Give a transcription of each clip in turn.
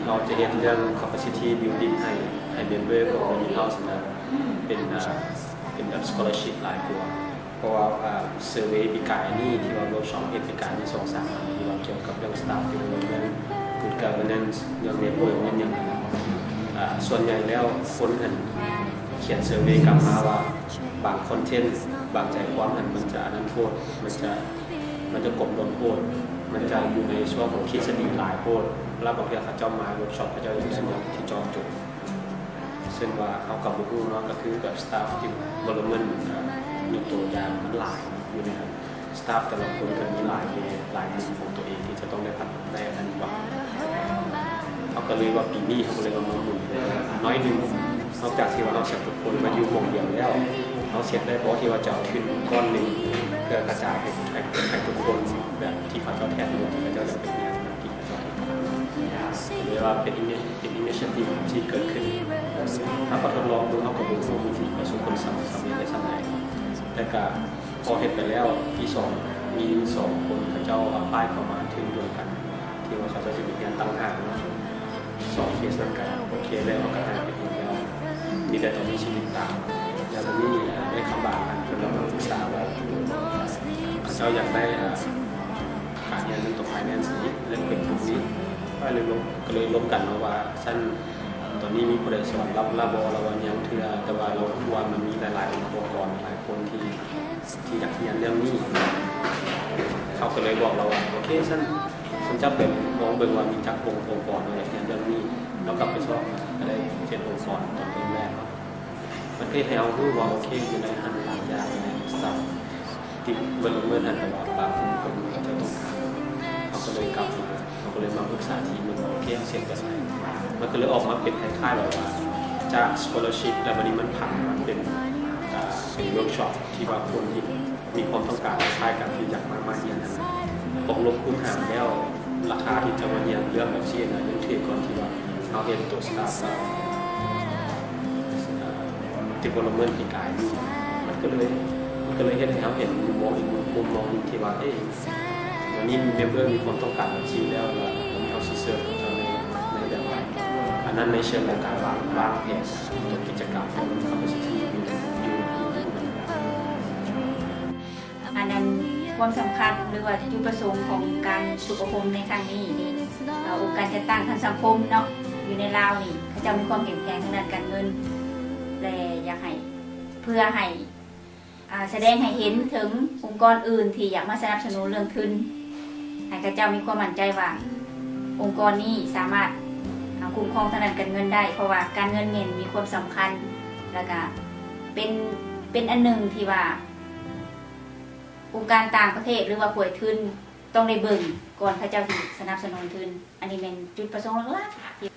ເຮົາຈະເຮັດເລື່ອງ capacity building ໃຫ້ ໃຫ້ member ຂອງ Learning House ນະ ເປັນ ເປັນແບບ scholarship ຫຼາຍກວ່າ. ເພາະວ່າ ເອີ ເຊີເວປີກາຍນີ້ ທີ່ວ່າ workshop ເຮັດປີກາຍນີ້ ສອງສາມອັນ ທີ່ວ່າກ່ຽວກັບເລື່ອງ staff development, good governance, ເລື່ອງ network ເລື່ອງຫຍັງຫັ້ນນະ ສ່ວນໃຫຍ່ແລ້ວຄົນຫັ້ນຂຽນເຊີເວກັບມາວ່າ ບາງ content ບາງໃຈຄວາມຫັ້ນ ມັນຈະອັນນັ້ນໂພດ ມັນຈະ ມັນຈະກົມລົນໂພດ ມັນຈະຢູ່ໃນຊ່ວງຂອງທິດສະດີຫຼາຍໂພດ ແລ້ວບາງເທື່ອເຂົາເຈົ້າມາ workshop ເຂົາເຈົ້າຢາກໄດ້ແນວທີ່ເຈາະຈົງ. ເຊິ່ງວ່າເຮົາກໍບໍ່ຮູ້ເນາະ ກໍຄືແບບ staff development ອ່າ ຍົກຕົວຢ່າງມັນຫຼາຍເນາະ ຢູ່ໃນນັ້ນ staff ແຕ່ລະຄົນກໍມີຫຼາຍແງ່ ຫຼາຍມຸມຂອງຕົວເອງທີ່ຈະຕ້ອງໄດ້ພັດ ໄດ້ອັນນັ້ນວ່າ ເຮົາກໍເລີຍວ່າປີນີ້ເຮົາກໍເລີຍວ່າມາໝູນໜ້ອຍໜຶ່ງ ນອກຈາກທີ່ວ່າເຮົາເຊັດທຸກຄົນມາຢູ່ໝ່ອງດຽວແລ້ວ ເຮົາເຊັດໄດ້ບໍ່ທີ່ວ່າຈະເອົາທຶນກ້ອນໜຶ່ງ ເພື່ອກະຈາຍໃຫ້ ໃຫ້ ໃຫ້ທຸກຄົນ ແບບທີ່ເຂົາເຈົ້າແທນ ທີ່ເຂົາເຈົ້າຈະເປັນຫຍັງ ທີ່ເຂົາເຈົ້າເຮັດ ເລີຍວ່າເປັນ ເປັນ initiative ທີ່ເກີດຂຶ້ນ ເຮົາກໍທົດລອງເບິ່ງ ເຮົາກໍບໍ່ຮູ້ວ່າມັນຊິປະສົບຜົນສຳເລັດໄດ້ສ່ຳໃດ ແຕ່ກະພໍເຮັດໄປແລ້ວ ປີສອງ ມີສອງຄົນເຂົາເຈົ້າ apply ເຂົ້າມາທຶນດຽວກັນ ທີ່ວ່າເຂົາເຈົ້າຊິໄປຮຽນຕ່າງຫາກເນາະ ສອງເຄສນັ້ນກະໂອເຄແລ້ວ ເຮົາກະຫາໄປເຮັດແລ້ວ ມີແຕ່ຕອນນີ້ຊິຕິດຕາມ ແລ້ວກະມີ ເອີ ໄດ້ຄຳບາງອັນເພິ່ນລະມາປຶກສາວ່າ ເຂົາເຈົ້າຢາກໄດ້ ເອີ ການຮຽນເລື່ອງໂຕ finance ນີ້ ເລື່ອງ QuickBook ນີ້ ກໍເລີຍລົມ ກໍເລີຍລົມກັນເນາະວ່າ ຊັ້ນ ຕອນນີ້ມີຜູ້ໃດສອນລາວ ລາວບໍ່ ລາວວ່າຍັງເທື່ອ ແຕ່ວ່າລາວຮູ້ວ່າມັນມີຫຼາຍໆອົງກອນ ຫຼາຍຄົນທີ່ ທີ່ຢາກຮຽນເລື່ອງນີ້ ເຮົາກໍເລີຍບອກລາວວ່າ ໂອເຄ ຊັ້ນ ຊັ້ນເຈົ້າໄປລອງເບິ່ງວ່າມີຈັກອົງ ອົງກອນທີ່ຢາກຮຽນເລື່ອງນີ້ ລາວກໍໄປຊອກມາ ກໍໄດ້ເຈັດອົງກອນຕອນເລີ່ມແລກເນາະ ມັນເຮັດໃຫ້ເຮົາຮູ້ວ່າ ໂອເຄ ຢູ່ໃນຫັ້ນຫຼາຍຢ່າງ ໃນ staff development ຫັ້ນ ແບບວ່າບາງຄົນເຂົາເຈົ້າຕ້ອງການ ເຮົາກໍເລີຍກັບມາ ເຮົາກໍເລີຍມາປຶກສາທີມເບິ່ງວ່າ ໂອເຄ ເຮົາຊິເຮັດແບບໃດ ມັນກໍເລີຍອອກມາເປັນຄ້າຍໆແບບວ່າ ຈາກ scholarship ແລ້ວບັດນີ້ມັນຜັນມາເປັນ ອ່າ ເປັນ workshop ທີ່ວ່າຄົນທີ່ມີຄວາມຕ້ອງການຄ້າຍກັນ ທີ່ຢາກມາ ມາຮຽນຫັ້ນນະ ບວກລົບຄູນຫານແລ້ວ ລາຄາທີ່ຈະມາຮຽນເລື່ອງແບບຊີ້ນະ ຍັງຖືກກ່ອນທີ່ວ່າເຮົາເຮັດໂຕ staff ແລ້ວ development ປີກາຍນີ້ ມັນກໍເລີຍ ມັນກໍເລີຍເຮັດໃຫ້ເຮົາເຫັນມຸມມອງອີກມຸມມອງໜຶ່ງທີ່ວ່າ ເອີ ອັນນີ້ member ມີຄວາມຕ້ອງການແບບຊີ້ແລ້ວ ແລ້ວເຮົາຊິເສີບເຂົາເຈົ້າໃນ ໃນແບບໃດ ອັນນັ້ນໃນເຊີງຂອງການວາງ ວາງແຜນຕົວກິດຈະກຳ capacity ຢູ່ ຢູ່ ຢູ່ ຢູ່ ອັນນັ້ນ ຄວາມສຳຄັນ ຫຼືວ່າຈຸດປະສົງຂອງການຝຶກອົບຮົມໃນຄັ້ງນີ້ນີ້ ອົງການຈັດຕັ້ງທາງສັງຄົມເນາະ ຢູ່ໃນລາວນີ້ ເຂົາເຈົ້າມີຄວາມເຂັ້ມແຂງທາງດ້ານການເງິນ ແລະ ຢາກໃຫ້ ເພື່ອໃຫ້ ອາ ສະແດງໃຫ້ເຫັນເຖິງອົງກອນອື່ນທີ່ຢາກມາສະໜັບສະໜູນເລື່ອງທຶນ ໃຫ້ເຂົາເຈົ້າມີຄວາມໝັ້ນໃຈວ່າ ອົງກອນນີ້ສາມາດ ອາ ຄຸ້ມຄອງທາງດ້ານການເງິນໄດ້ ເພາະວ່າການເງິນແມ່ນມີຄວາມສຳຄັນ ແລ້ວກະເປັນ ເປັນອັນໜຶ່ງທີ່ວ່າ ອົງການຕ່າງປະເທດ ຫຼືວ່າຜູ້ໃຫ້ທຶນຕ້ອງໄດ້ເບິ່ງກ່ອນເຂົາເຈົ້າຊິສະໜັບສະໜູນທຶນ. ອັນນີ້ແມ່ນຈຸດປະສົງຫຼັກໆທີ່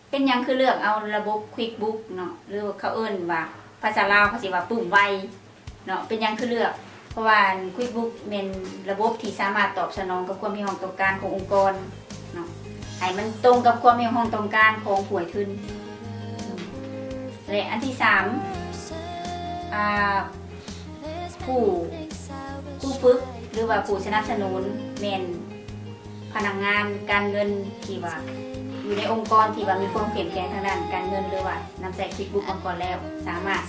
ເປັນຫຍັງຄືເລືອກເອົາລະບົບ QuickBook ເນາະ ຫຼືວ່າເຂົາເອີ້ນວ່າ ພາສາລາວເຂົາຊິວ່າປຶ້ມໄວເນາະ. ເປັນຫຍັງຄືເລືອກ? ເພາະວ່າ QuickBook ແມ່ນລະບົບທີ່ສາມາດຕອບສະໜອງກັບຄວາມຮຽກຮ້ອງຕ້ອງການຂອງອົງກອນເນາະ ໃຫ້ມັນຕົງກັບຄວາມຮຽກຮ້ອງຕ້ອງການຂອງຜູ້ໃຫ້ທຶນ. ແລະ ອັນທີສາມ ອາ ຜູ້ ຄູຝຶກ ຫຼືວ່າຜູ້ສະໜັບສະໜູນ ແມ່ນພະນັກງານການເງິນທີ່ວ່າຢູ່ໃນອົງກອນທີ່ວ່າມີຄວາມເຂັ້ມແຂງທາງດ້ານການເງິນ ຫຼືວ່ານຳໃຊ້ QuickBook ມາກ່ອນແລ້ວ ສາມາດ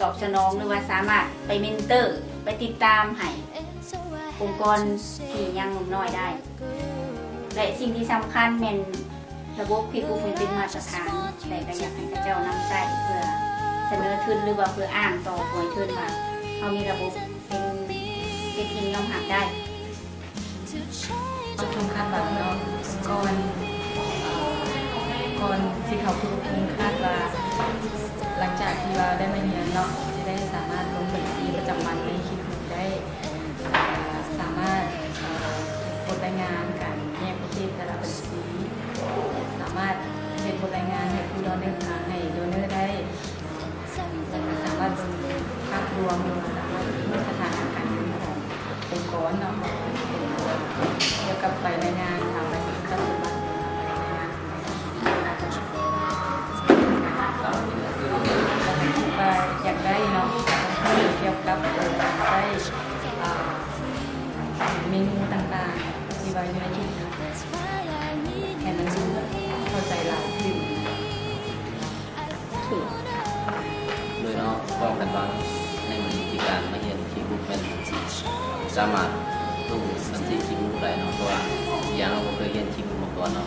ຕອບສະໜອງ ຫຼືວ່າສາມາດໄປເມັນເຕີ ໄປຕິດຕາມໃຫ້ອົງກອນທີ່ຍັງໜຸ່ມນ້ອຍໄດ້. ແລະ ສິ່ງທີ່ສຳຄັນແມ່ນ ລະບົບ QuickBook ນີ້ເປັນມາດຕະຖານ ແລະ ກໍຢາກໃຫ້ເຂົາເຈົ້ານຳໃຊ້ເພື່ອສະເໜີທຶນ ຫຼືວ່າເພື່ອອ້າງຕໍ່ຜູ້ໃຫ້ທຶນວ່າເຮົາມີລະບົບເປັນ ເປັນທີ່ຍອມຮັບໄດ້. ຄວາມຄາດຫວັງເນາະ ກ່ອນ ກ່ອນຊິເຂົ້າສູ່ ຄາດວ່າຫຼັງຈາກທີ່ວ່າໄດ້ມາຮຽນເນາະ ຈະໄດ້ສາມາດລົງບັນຊີປະຈຳວັນໃນ QuickBook ໄດ້ ສາມາດ ເອີ ບົດລາຍງານການແຍກປະເພດແຕ່ລະບັນຊີ ສາມາດເຮັດບົດລາຍງານໃຫ້ຜູ້ donor ໃຫ້ donor ໄດ້ ແລ້ວກໍສາມາດເບິ່ງພາບລວມ ຫຼືວ່າສາມາດເບິ່ງສະຖານະການເງິນຂອງອົງກອນເນາະ ກ່ຽວກັບໃບລາຍງານຕາມໃບສະຫວັດດີການ ວ່າຢາກໄດ້ເນາະ ກ່ຽວກັບການໃຊ້ ເມນູຕ່າງໆ ທີ່ວ່າຢູ່ໃນ Kit ເນາະ ແມ່ນ ສາມາດລົງບັນຊີຄິກບຸກໄດ້ເນາະ ເພາະວ່າອີກຢ່າງເຮົາບໍ່ເຄີຍຮຽນຄິກບຸກມາກ່ອນເນາະ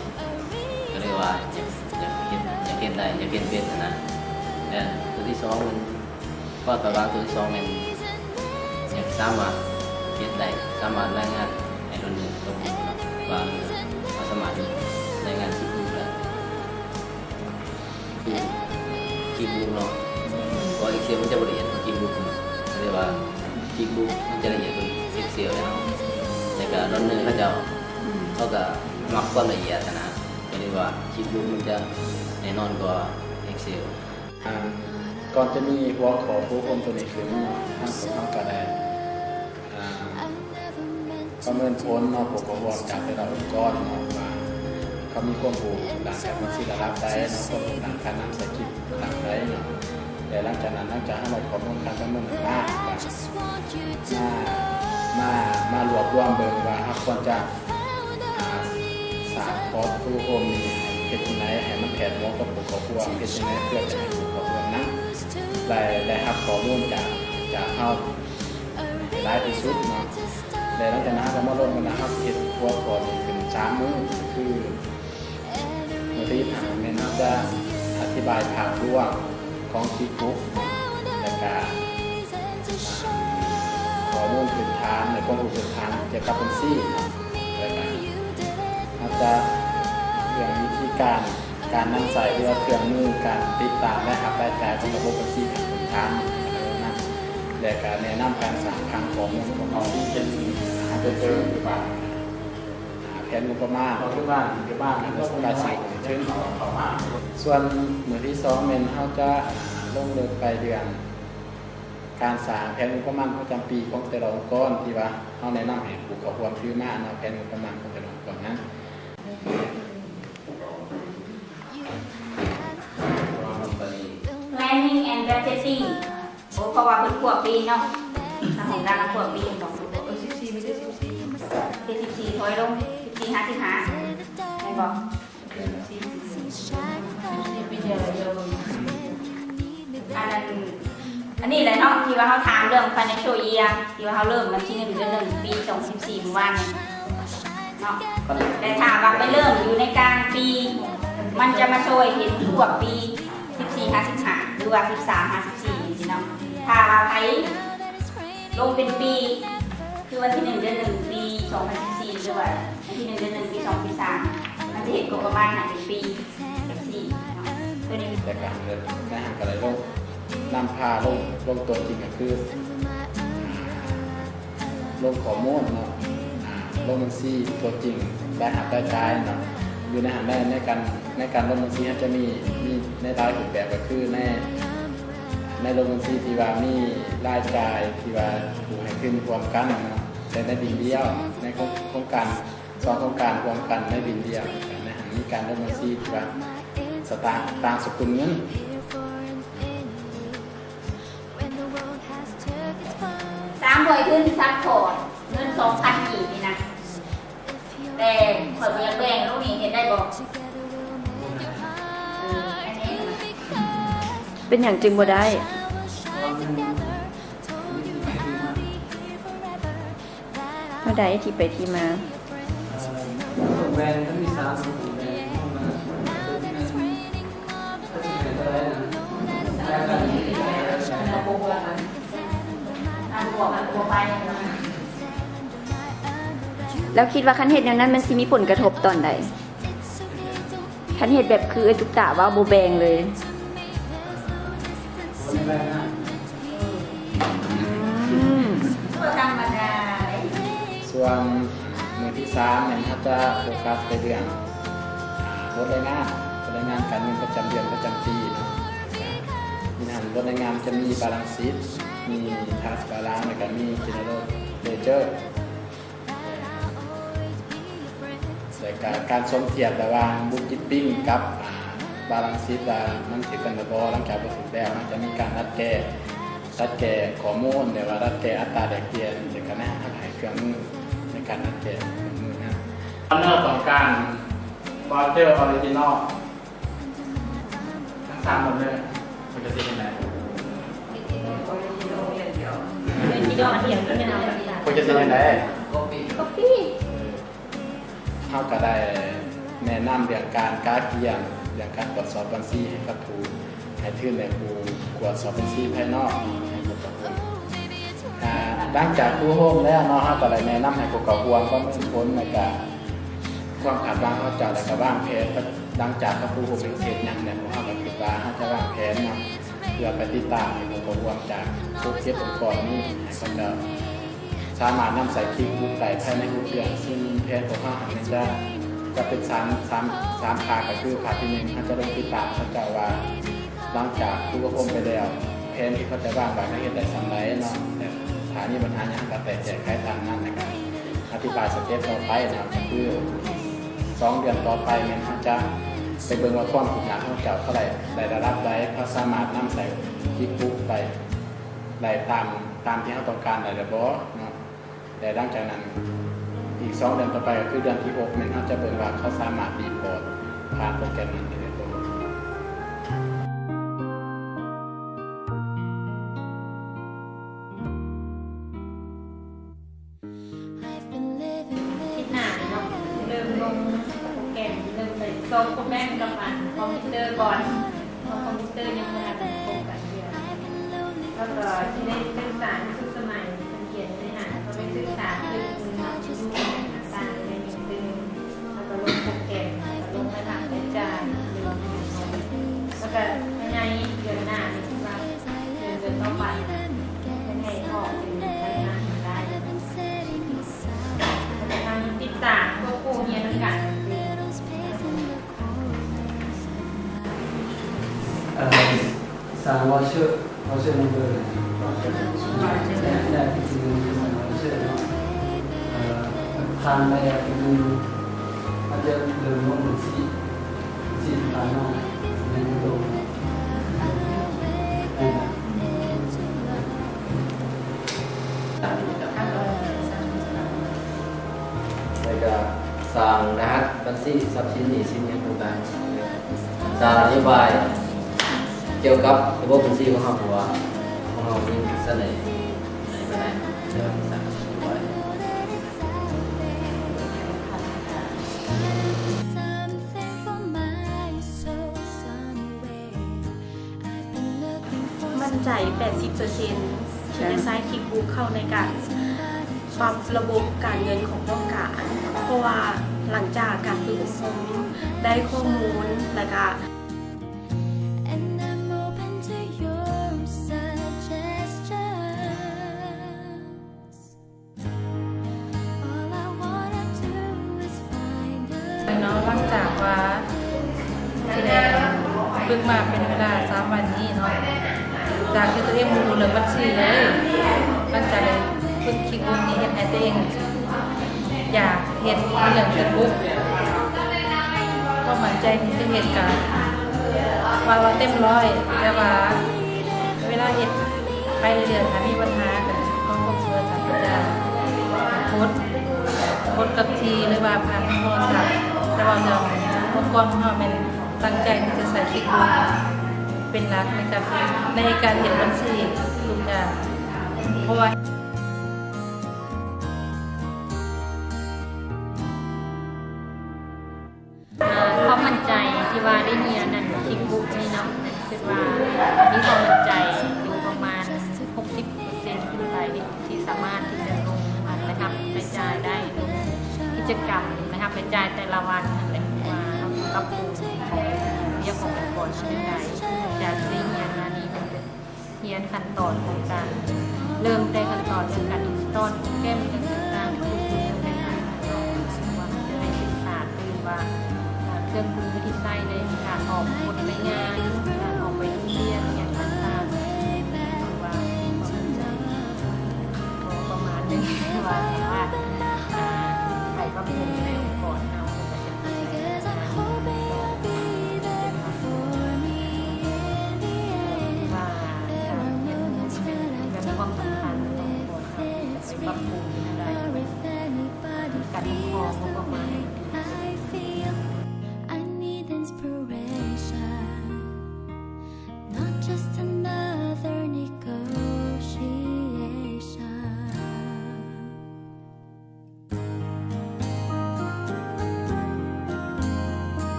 ກໍເລີຍວ່າຢາກ ຢາກເຮັດ ຢາກເຮັດໄດ້ ຢາກເຮັດເປັນຫັ້ນນະ. ແລະໂຕທີສອງແມ່ນ ຄວາມຄາດຫວັງໂຕທີສອງແມ່ນ ຢາກສາມາດເຮັດໄດ້ ສາມາດລາຍງານໃຫ້ໂດນໜຶ່ງຕົກລົງເນາະ ວ່າເຮົາສາມາດລາຍງານຄິກບຸກໄດ້ ຄືຄິກບຸກເນາະ ເພາະວ່າ Excel ມັນຈະບໍ່ລະອຽດເທົ່າຄິກບຸກເນາະ ເລີຍວ່າຄິກບຸກມັນຈະລະອຽດກວ່າ Excel ເນາະ ແລ້ວກໍໂດນໜຶ່ງເຂົາເຈົ້າ ເຂົາກໍມັກຄວາມລະອຽດຫັ້ນນະ ກໍເລີຍວ່າຄິກບຸກມັນຈະແນ່ນອນກວ່າ Excel. ອ່າ ກ່ອນຈະມີຫົວຂໍ້ໂຟໂຮມໂຕນີ້ຂຶ້ນເນາະ ທາງພວກເຮົາກໍໄດ້ ອ່າ ປະເມີນຜົນເນາະ ຜູ້ເຂົ້າຮ່ວມຈາກແຕ່ລະອົງກອນເນາະ ວ່າເຂົາມີຄວາມຮູ້ດ້ານການບັນຊີລະດັບໃດເນາະ ຄວາມຮູ້ດ້ານການນຳໃຊ້ຄິກລະດັບໃດເນາະ ແລະ ຫຼັງຈາກນັ້ນ ຫຼັງຈາກເຮົາໄດ້ຂໍ້ມູນການປະເມີນນັ້ນມາ ມາ ມາ ມາລວບລວມເບິ່ງວ່າເຮົາຄວນຈະ ອ່າ ສ້າງພອດໂຟໂຮມນີ້ເຮັດຈັ່ງໃດໃຫ້ມັນແທດເໝາະກັບຜູ້ເຂົ້າຮ່ວມ ເຮັດຈັ່ງໃດເພື່ອຈະໃຫ້ຜູ້ເຂົ້າຮ່ວມນັ້ນໄດ້ ໄດ້ຮັບຂໍ້ມູນຈາກ ຈາກເຮົາໃຫ້ຫຼາຍທີ່ສຸດເນາະ ແລະ ຫຼັງຈາກນັ້ນເຮົາກໍມາລົມກັນວ່າເຮົາຊິເຮັດຫົວຂໍ້ນີ້ຂຶ້ນສາມມື້ ຄື ມື້ທີໜຶ່ງແມ່ນເຮົາຈະອະທິບາຍພາບລວມຂອງຄິກບຸກ ແລ້ວກະ ອ່າ ຂໍ້ມູນພື້ນຖານ ແລະ ຄວາມຮູ້ພື້ນຖານກ່ຽວກັບບັນຊີເນາະ ແລ້ວກະເຮົາຈະເລື່ອງວິທີການ ການນຳໃຊ້ ຫຼືວ່າເຄື່ອງມື ການຕິດຕາມລາຍຮັບລາຍຈ່າຍຂອງລະບົບບັນຊີຂັ້ນພື້ນຖານນັ້ນ ແລະ ກະແນະນຳການສ້າງຜັງຂໍ້ມູນຂອງເຮົາ ເປັນ ເປັນ ອ່າ ແຜນງົບປະມານ ປັດຈຸບັນ ປັດຈຸບັນ ແລະ ການສ້າງເງິນທຶນ. ສ່ວນມື້ທີສອງແມ່ນເຮົາຈະລົງເລິກໄປເລື່ອງການສ້າງແຜນງົບປະມານປະຈຳປີຂອງແຕ່ລະອົງກອນ ທີ່ວ່າເຮົາແນະນຳໃຫ້ຜູ້ເຂົ້າຮ່ວມຖືມາເນາະ ແຜນງົບປະມານຂອງແຕ່ລະອົງກອນນັ້ນ. Planning and budgeting ໂອ້ ເພາະວ່າເພິ່ນຄວບປີເນາະ ທາງຫ້ອງການຄວບປີເນາະ ເອີ ສິບສີ່ ມີແຕ່ ສິບສີ່ ເປັນ ສິບສີ່ ຖອຍລົງ ສິບສີ່ ຫາ ສິບຫ້າ ແມ່ນບໍ່? ອັນນັ້ນ ອັນນີ້ແຫຼະເນາະ ທີ່ວ່າເຮົາຖາມເລື່ອງ financial year ທີ່ວ່າເຮົາເລີ່ມວັນທີໜຶ່ງ ເດືອນໜຶ່ງ ປີສອງພັນສິບສີ່ ມື້ວານນີ້ເນາະ ແຕ່ຖ້າວ່າໄປເລີ່ມຢູ່ໃນກາງປີ ມັນຈະມາຊ່ວຍເຫັນຄວບປີ ສິບສີ່ ຫາ ສິບຫ້າ ຫຼືວ່າ ສິບສາມ ຫາ ສິບສີ່ ຈັ່ງຊີ້ເນາະ. ຖ້າວ່າໃຜລົງເປັນປີ ຄືວັນທີໜຶ່ງ ເດືອນໜຶ່ງ ປີສອງພັນສິບສີ່ ຫຼືວ່າວັນທີໜຶ່ງ ເດືອນໜຶ່ງ ປີສອງພັນສິບສາມ ມັນຈະເຮັດງົບປະມານໃຫ້ເປັນປີ ສິບສີ່ ເນາະ ໂຕນີ້ ແຕ່ການເດີນທາງກໍໄດ້ລົງ ນຳພາລົງ ລົງຕົວຈິງກໍຄື ລົງຂໍ້ມູນເນາະ ອ່າ ລົງບັນຊີຕົວຈິງ ລາຍຮັບລາຍຈ່າຍເນາະ ຢູ່ໃນຫັ້ນ ໃນ ໃນການ ໃນການລົງບັນຊີ ເຮົາຈະມີ ມີໃນຫຼາຍຮູບແບບ ກໍຄືໃນ ໃນລົງບັນຊີທີ່ວ່າມີລາຍຈ່າຍທີ່ວ່າຜູ້ໃຫ້ທຶນຮ່ວມກັນເນາະ ແຕ່ໃນບິນດຽວ ໃນໂຄງ ໂຄງການ ສອງໂຄງການຮ່ວມກັນໃນບິນດຽວ ໃນຫັ້ນມີການລົງບັນຊີທີ່ວ່າສະຕາງ ຕາງສະກຸນເງິນ. ສາມຮ້ອຍທຶນຊັບພອດເງິນສອງພັນກີບນີ້ນະ ແຕ່ຂ້ອຍບໍ່ຢາກແບ່ງລູກນີ້ ເຮັດໄດ້ບໍ່? ເປັນຫຍັງຈຶ່ງບໍ່ໄດ້? ເຮົາໄດ້ທີ່ໄປທີ່ມາ. ແລ້ວຄິດວ່າຄັນເຮັດແນວນັ້ນ ມັນຊິມີຜົນກະທົບຕອນໃດ? ຄັນເຮັດແບບຄືເອື້ອຍຕຸກຕາເວົ້າ ບໍ່ແບ່ງເລີຍ. ອືມ ບໍ່ທຳມະດາເດ້. ສ່ວນມື້ທີສາມແມ່ນເຮົາຈະໂຟກັສໄປເລື່ອງ ອ່າ ບົດລາຍງານ ບົດລາຍງານການເງິນປະຈຳເດືອນປະຈຳປີເນາະ. ຢູ່ໃນຫັ້ນບົດລາຍງານຈະມີ balance sheet ມີ cash balance ແລ້ວກໍມີ general ledger. ແລະກະການສົມທຽບລະຫວ່າງ bookkeeping ກັບ ອ່າ balance sheet ວ່າມັນຖືກກັນຫຼືບໍ່. ຫຼັງຈາກບໍ່ຖືກແລ້ວ ມັນຈະມີການດັດແກ້ ດັດແກ້ຂໍ້ມູນ ແບບວ່າດັດແກ້ອັດຕາແລກປ່ຽນ ແລະກະແນະນຳໃຫ້ເຄື່ອງມືໃນການດັດແກ້ເຄື່ອງມືນະ. ພາດເນີຕ້ອງການ voucher original ທັງສາມຄົນເລີຍ ເພິ່ນຈະເຮັດຈັ່ງໃດ? ເຮັດ ຍອດດຽວນີ້ແມ່ນເອົາໄປຂາຍ ເພິ່ນຈະເຮັດຈັ່ງໃດ? ກາແຟ ເຮົາກໍໄດ້ແນະນຳເລື່ອງການກະກຽມ ເລື່ອງການກວດສອບບັນຊີໃຫ້ກັບຜູ້ໃຫ້ທຶນ ແລະ ຜູ້ກວດສອບບັນຊີພາຍນອກເນາະ ໃຫ້ຜູ້ເຂົ້າຮ່ວມ. ອ່າ ຫຼັງຈາກຝຶກອົບຮົມແລ້ວເນາະ ເຮົາກໍໄດ້ແນະນຳໃຫ້ຜູ້ເຂົ້າຮ່ວມປະເມີນຜົນ ແລ້ວກໍຄວາມຄາດຫວັງຂອງເຈົ້າ ແລ້ວກໍວາງແຜນ ຫຼັງຈາກເຮົາຝຶກອົບຮົມເຮັດຫຍັງແລ້ວ ພວກເຮົາກໍຄິດວ່າເຮົາຈະວາງແຜນເນາະ ເພື່ອໄປຕິດຕາມໃຫ້ຜູ້ເຂົ້າຮ່ວມຈາກ ຫົກເຈັດ ອົງກອນນີ້ ໃຫ້ເຂົາເຈົ້າສາມາດນຳໃຊ້ຄິກບຸກໄດ້ພາຍໃນຫົກເດືອນ. ຊຶ່ງແຜນຂອງເຮົາຫັ້ນແມ່ນຈະ ຈະເປັນສາມ ສາມ ສາມພາກ ກໍຄືພາກທີໜຶ່ງ ເຮົາຈະລົງຕິດຕາມເຂົາເຈົ້າວ່າ ຫຼັງຈາກຝຶກອົບຮົມໄປແລ້ວ ແຜນທີ່ເຂົາຈະວາງໄວ້ ເຂົາເຮັດໄດ້ສ່ຳໃດເນາະ ແລະ ຖ້າມີບັນຫາຫຍັງ ເຮົາກໍແກ້ໄຂຕາມນັ້ນ ແລ້ວກໍອະທິບາຍສະເຕັບຕໍ່ໄປເນາະ ກໍຄືສອງເດືອນຕໍ່ໄປ ແມ່ນເຮົາຈະໄປເບິ່ງວ່າຄວາມຄືບໜ້າຂອງເຈົ້າເທົ່າໃດ ໄດ້ລະດັບໃດ ເຂົາສາມາດນຳໃຊ້ຄິກບຸກໄດ້ ໄດ້ຕາມ ຕາມທີ່ເຮົາຕ້ອງການໄດ້ຫຼືບໍ່ເນາະ. ແລະ ຫຼັງຈາກນັ້ນອີກສອງເດືອນຕໍ່ໄປ ກໍຄືເດືອນທີຫົກ ແມ່ນເຮົາຈະເບິ່ງວ່າເຂົາສາມາດຣີພອດຜ່ານໂປຣແກຣມນັ້ນໄດ້ຫຼືບໍ່. ອາທິດໜ້ານີ້ເນາະ ເລີ່ມລົງໂປຣແກຣມ ເລີ່ມໄປຊອກໂປຣແກຣມກັບອັນຄອມພິວເຕີກ່ອນ ເພາະຄອມພິວເຕີຍັງບໍ່ທັນຄົບກັນເທື່ອ ແລ້ວກໍຊິໄດ້ສຶກສາຊຸດສະໄໝ ເພິ່ນຂຽນຢູ່ໃນຫັ້ນ ເຮົາໄປສຶກສາເລື່ອງເງິນເນາະ ຢູ່ໃນທາງການແມ່ນຕື່ມ ແລ້ວກໍລົງໂປຣແກຣມ ແລ້ວກໍລົງລາຍຮັບລາຍຈ່າຍ ແລ້ວກໍພາຍໃນເດືອນໜ້ານີ້ ຄິດວ່າເດືອນ ເດືອນຕໍ່ໄປ ເພິ່ນໃຫ້ອອກເປັນລາຍຮັບໄດ້ ແລ້ວກໍທັງຕິດຕາມຄວບຄູ່ຮຽນນຳກັນ ເອີ ສັ່ງວາວເຊີ ວາວເຊີນຳເບີ ແລະ ອີກສິ່ງໜຶ່ງຄືສັ່ງວາວເຊີເນາະ ເອີ ຜ່ານໄປອີກໜຶ່ງ ມັນຈະເລີ່ມລົງບັນຊີ ບັນຊີທີ່ຜ່ານມາໃນໂຕເນາະ ແມ່ນລະ. ແລ້ວກໍສ້າງລະຫັດບັນຊີ ຊັບສິນໜີ້ສິນຫຍັງຕ່າງໆ ສ້າງນະໂຍບາຍກ່ຽວກັບລະບົບບັນຊີຂອງເຮົາ ເພາະວ່າຂອງເຮົາມີສະເໜ່ໃນການສ້າງນະໂຍບາຍ. ໝັ້ນໃຈແປດສິບເປີເຊັນ ທີ່ຈະໃຊ້ຄິກບຸກເຂົ້າໃນການປັບລະບົບການເງິນຂອງຫ້ອງການ ເພາະວ່າຫຼັງຈາກການຝຶກອົບຮົມໄດ້ຂໍ້ມູນ ແລະກະ ເນາະ ຫຼັງຈາກວ່າທີ່ໄດ້ຝຶກມາເປັນເວລາສາມວັນນີ້ເນາະ ຈາກທີ່ຕົວເອງບໍ່ຮູ້ເລື່ອງບັນຊີເລີຍ ຫຼັງຈາກໄດ້ຝຶກຄິກບຸກນີ້ ເຮັດໃຫ້ຕົວເອງຢາກເຮັດເລື່ອງຄິກບຸກ ຄວາມໝັ້ນໃຈທີ່ຈະເຮັດກະວ່າ ວ່າເຕັມຮ້ອຍ ແຕ່ວ່າເວລາເຮັດ ໄປເລື້ອຍໆ ຖ້າມີບັນຫາກໍຂໍຄວາມຊ່ວຍຈາກອາຈານ ກົດ ກົດກັບທີ່ ຫຼືວ່າຜ່ານໂທລະສັບ ແຕ່ວ່າເລື່ອງອົງກອນຂອງເຮົາແມ່ນຕັ້ງໃຈທີ່ຈະໃຊ້ຄິກບຸກເປັນຫຼັກໃນການ ໃນການເຮັດບັນຊີທຸກຢ່າງ ເພາະວ່າ ອ່າ ຄວາມໝັ້ນໃຈທີ່ວ່າໄດ້ຮຽນນັ້ນ ຄິກບຸກນີ້ເນາະ ຄິດວ່າມີຄວາມໝັ້ນໃຈຢູ່ປະມານຫົກສິບເປີເຊັນຂຶ້ນໄປ ທີ່ສາມາດທີ່ຈະລົງ ອ່າ ລາຍຮັບລາຍຈ່າຍໄດ້ ລົງກິດຈະກຳລາຍຮັບລາຍຈ່າຍແຕ່ລະວັນນັ້ນແຫຼະ ວ່າເຮົາຊິປັບປຸງຂອງວຽກຂອງອົງກອນເຮົາແນວໃດ ຈາກທີ່ໄດ້ຮຽນມານີ້ ຮຽນຂັ້ນຕອນຂອງການ ເລີ່ມແຕ່ຂັ້ນຕອນຂອງການ install ໂປຣແກຣມຕ່າງໆ ທຸກໆ ແມ່ນວ່າເຮົາຈະໄດ້ສຶກສາຕື່ມວ່າ ເຄື່ອງມືທີ່ໃຊ້ໃນການອອກບົດລາຍງານ ການອອກໃບລາຍງານ ອີ່ຫຍັງຕ່າງໆ ວ່າພໍປະມານໜຶ່ງ ວ່າ ວ່າ ອ່າ ໄປປັບປຸງໃນອົງກອນເຮົາ ວ່າການຮຽນຮູ້ນີ້ແມ່ນມີຄວາມສຳຄັນຕໍ່ຄົນເຮົາ ຈະໄປປັບປຸງໃຫ້ໄດ້ ການຄຸ້ມຄອງງົບປະມານໃຫ້ດີ.